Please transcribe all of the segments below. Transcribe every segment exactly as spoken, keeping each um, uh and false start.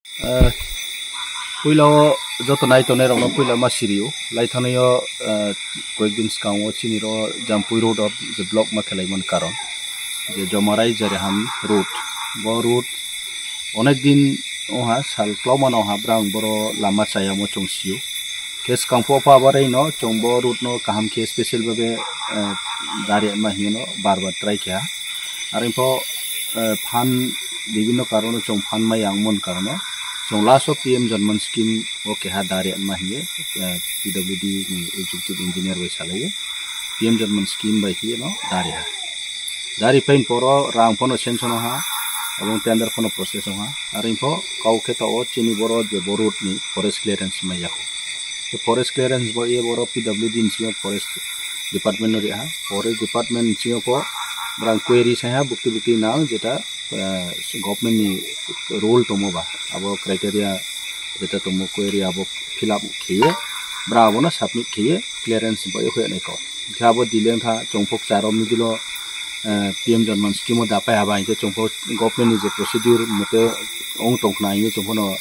Eh, puila o joto nai tongnai rokno puila ma sirio. Lai thangnaio, eh, koyekdin swkango chini ro Jampui road o je block ma khelaimani karon. Je Jomarai Jariham road. Bo road onek din oha sal klokmano oha brang boro lama chayamo chwng sio. Khe swkang pho pha barai no chwng bo road no kaham khe special babe, eh, dari ma hino bar bar try kha. Ar info, eh, phan bibinno karono chwng phan mai ang mon karono chwng last o P M Janman scheme o keha dari ma hiye, eh, P W D ni executive engineer bai salaiye P M Janman scheme bai hiye no dari ha. Dari pain poro rang phono sanction ha, abong tender phono process ha. Ar info kau khe to o chini boro je bo road ni forest clearance mai yakho. Ke forest clearance bo ye boro P W D ni sio forest department no ri ha. Forest department ni sio ko brang query sai ha bukti bukti nang jeta, eh, government ni rule tomo ba. Abo criteria jeta tomo query abo fill up khiye. Bra abo no submit khiye clearance bo ye khoya nai ko. Khe abo dileng tha chongphok charo midilo, eh, P M Janman scheme o da pai haba hinkhe chongphok government ni je procedure mote ong tongkhna hinkhe chongphok no,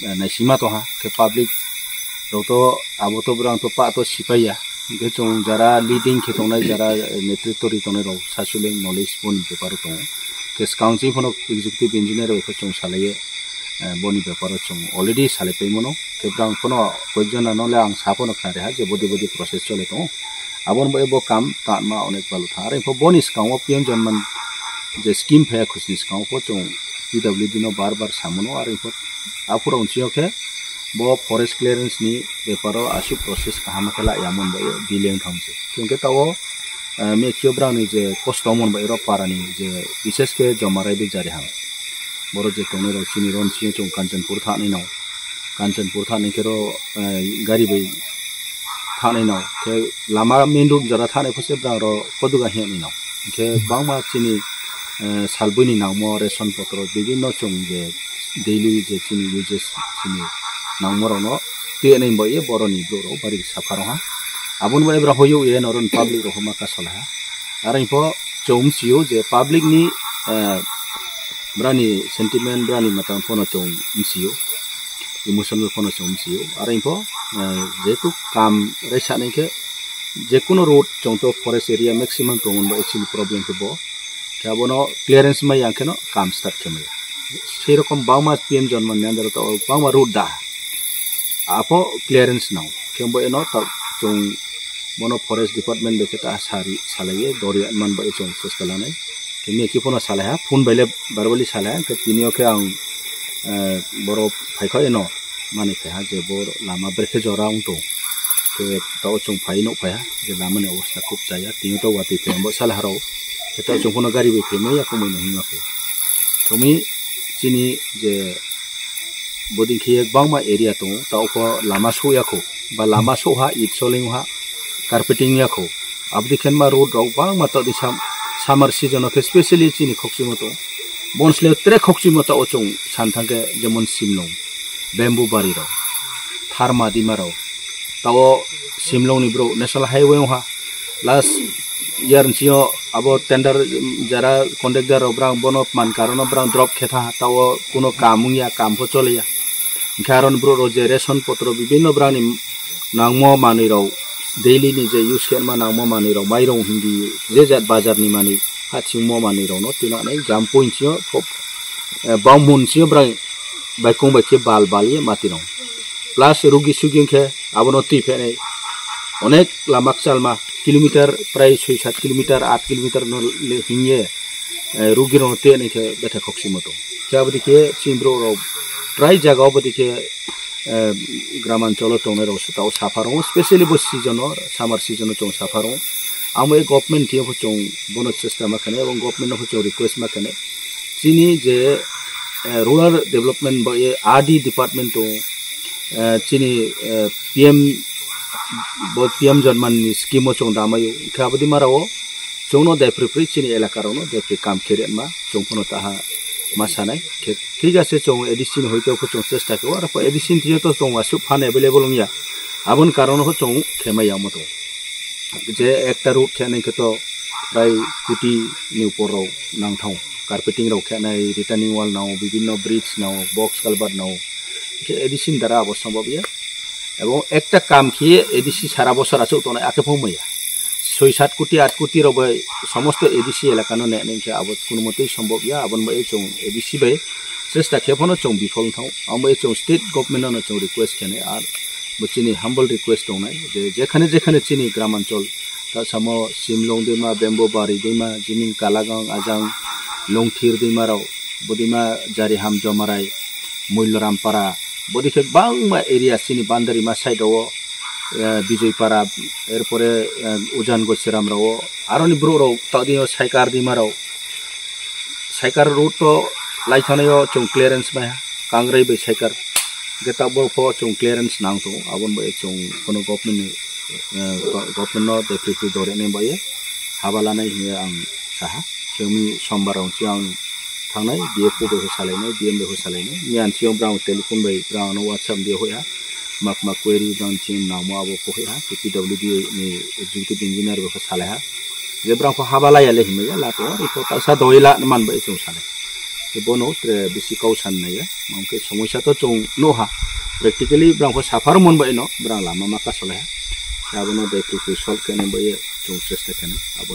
eh, naisingma tongha khe public rok to abo to brang to pa to sipaiya hinkhe chwng jara leading khe tongnai jara, eh, netritwri tongnai rok sasuling knowledge boni beparo tongo khe swkang chini phano executive engineer bai khe chwng salaiye, eh, boni beparo chwng already salai paimano khe brang phano koyekjona nole ang sa phano khnari ha je bodi bodi process chole tongo. Aboni bai bo kam tanma onek balu tha. Are pho boni swkango P M Janman je scheme phaya khusni swkango pho chwng P W D no bar bar samono. Are pho aphuru wnchio khe bo forest clearance ni beparo aswk process kaham khe la yamon bai delay wng thang se. Chwng khe tao, eh, mekhe brang ni je kosto mon bai rok para ni je bises khe Jomarai bai Jariham. Boro je tongnai rok chini ron chini chwng Kanchanpur thanai no. Kanchanpur thani khe ro, eh, gari bai thani no. Khe lama main road jora thani kho se brang ro koduga hini no. Khe bangma chini, eh, salbui ni nangmo ration potro bibinno chwng je daily je chini uses chini nangmo rok no twi nai bai ye boro ni bro rok bari sapha rok ha. Aboni bai bra hoyo ye noron public rok ma ka sola ha. Are pho chwng sio je public ni, eh, brani sentiment brani matang phano chwng msio, emotional phano chwng msio. Are pho, eh, jetu kam raisa nai khe je kuno road chwng to forest area maximum tongo ba chini problem khe bo. Khe abono clearance mai yang kheno kam start khe mai. Sei rokom bangma P M Janman ni under to bangma road da. Apo clearance nang. Khe bo eno ta chwng bono forest department bai khe ta sari salaiye dori man bai chwng chesta lanai. Khe mekhe phano salai ha, phone bai le verbally salai ha, khe tini o khe ang, eh, boro phai kha eno mani phai ha je bo lama brekhe jora wng tong. Khe tao chwng phai nuk phai ha je lama ni obostha khub chaya, tini to watwi phai bo salai ha rw. Khe tao chwng phano gari bai phai mai ya, kwmwi no hima khe. Thumi chini je bodin khe bangma area tongo, tao kho lama sokya kho, ba lama sokha it soling ha, carpeting ya kho. Abdi khen ma road rok bangma to di sam-, summer season o khe specially chini khokchimo to. Bonsle tre khokchimo to o chwng san thang khe jemon Simlong, Bamboo Bari rok, Tharma Dima rok. Tao Simlong ni bro National Highway ha. Last year ni sio abo tender jara contractor rok brang bono man karono brang drop khe tha tao kuno kam wng ya, kam pho chole ya. Hingkhe aron bro rok je ration potro bibinno brang ni nangmo manwi rok, daily ni je use khe ma nangmo manwi rok, mairung hindi je jat bazar ni manwi, ha thingmo manwi rok no tino nai jam point sio, eh, bang mun sio brang bai kung bai khe bal bal ye mati rok. Plus rugi sugi khe abono twi phenai onek lama kchalma kilometer prai soi sat kilometer, at kilometer no le hingye, eh, rugi rok twi nai khe betha khok simo to. Khe abodi khe chini bro rok prai jaga obodi khe, eh, gramancholo tongnai rok tao sapha rok, specially bo season o, summer season o chwng sapha rok. Amo e government thio pho chwng bono chesta ma khanai, ebong government no pho chwng request ma khanai. Chini je, eh, rural development bo e R D department to, eh, chini, eh, P M bo P M Janman ni scheme o chwng damayo. Khe abodi mara o chwngno dai phri phri chini elaka rokno dai phri kam khe rema chwng phano taha ma sanai. Khe thik ase chwng A D C ni hoito kho chwng chesta khe aro A D C ni thio to chwng wasuk phan available wngya. Aboni karon kho chwng khe maya omo to. Je ekta road khe nai khe to prai koti ni upor rok nang thang. carpeting rok khenai, retaining wall nao, bibinno bridge nao, box culvert nao, khe A D C ni dara abo sombobya. Ebong ekta kam khe A D C sara bosor achuk tongnai, akhe pho maya. Soi sat koti, at koti rok bai somosto A D C elaka no ne, ne khe abo kuno motoi sombobya, aboni bai chwng A D C bai chesta khe phano chwng bifol thang, abo bai chwng state government no chwng request khenai, ar bo chini humble request tongnai, je jekhane jekhane chini gram anchol, ta samo Simlong dima, Bembo Bari dima, jiming Kalagang, Ajang, Longthir dima rok, bodima Jariham Jomarai, Muiloram Para, bodi khe bangma area chini Bandarima side o, eh, Bijoypara, erpore, eh, Ujan Gosiram rao, aroni brouh rok tadingo Saikar dima rao, Saikar road to laithanaio chwng clearance maiha, Kangrai bai Saikar, geta bo pho chwng clearance nang tongo, aboni bai chwng kono government ni, eh, government no depri dore nai bai haba lanai hiya ang saha. Khe wngwi sombar rok chiyang thangnai, D F O bai khe salainai, D M bai khe salainai. Miyan chiyang brang telephone bai brang no WhatsApp dia hoiha. Mak mak query brang chiyang nangmo abo khe hoiha. Khe P W D ni executive engineer bai khe salaiha. Je brang khe haba laya le hinmaya la to, iko ta sa doi la man bai chwng sanai. Khe bono tre bisi kau san naiya. Mangke somoisa to chwng noha. Practically brang khe safar mon bai no, brang lama ma ka salaiha. Abono dai khe solve khe nang bai chwng chesta khe nang. Abo